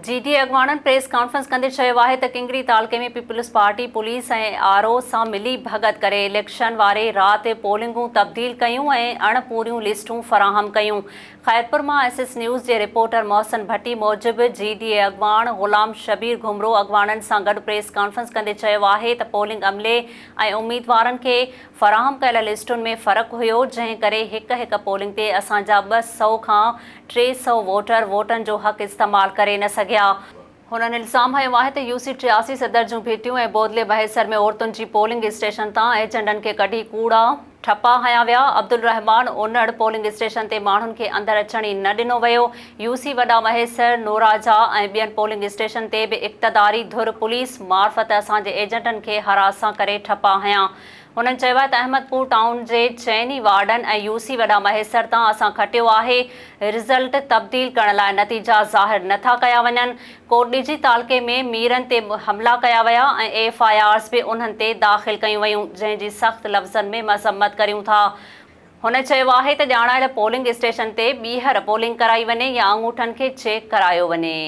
جي ڊي اي اڳواڻن press conference ڪندي چيو آهي ته ڪنگري تعلقي ۾ Peoples Party police ۽ R O سان ملي ڀڳت ڪري اليڪشن واري رات پولنگون تبديل ڪيون ۽ اڻ پوريون لسٽون فراهم ڪيون. خيرپور مان ايس ايس نيوز جي رپورٽر محسن ڀٽي موجب جي ڊي اي اڳواڻ غلام شبير گهمرو اڳواڻن سان گڏ پريس ڪانفرنس ڪندي چيو آهي ته پولنگ عملي ۽ اميدوارن کي فراهم ڪيل لسٽن ۾ فرق هيو جنهن ڪري هڪ هڪ پولنگ تي اسان جا 200 کان 300 ووٽر ووٽن جو حق استعمال ڪري نه سگهيا. هنن الزام هنيو آهي ته يو سي 83 صدر جون ڀتيون ۽ بودلي مهيسر ۾ عورتن جي پولنگ اسٽيشن تان ايجنٽن کي ڪڍي ڪوڙا ٺپا هنيا ويا، عبدالرحمان انڙ پولنگ اسٽيشن تي ماڻهن کي اندر اچڻ ئي نه ڏنو ويو، يو سي وڏا مهيسر، نوراجا ۽ ٻين پولنگ اسٽيشن تي به اقتداري ڌر پوليس معرفت اسان جي ايجنٽن کي هراسان ڪري ٺپا هنيا. هنن چيو آهي ته احمد پور ٽائون جي چئن ئي وارڊن ۽ يو سي وڏا مهيسر تان اسان کٽيو آهي، رزلٽ تبديل ڪرڻ لاء نتيجا ظاهر نه ٿا ڪيا وڃن، ڪوٽڏيجي تعلقي ۾ ميرن تي حملا ڪيا ويا ۽ ايف I آرز به انهن تي داخل ڪيون ويون، جنهن جي سخت لفظن ۾ مذمت ڪريون ٿا. هن چيو آهي ته ڄاڻايل پولنگ اسٽيشن تي ٻيهر پولنگ ڪرائي وڃي يا آڱوٺن کي چيڪ ڪرايو وڃي.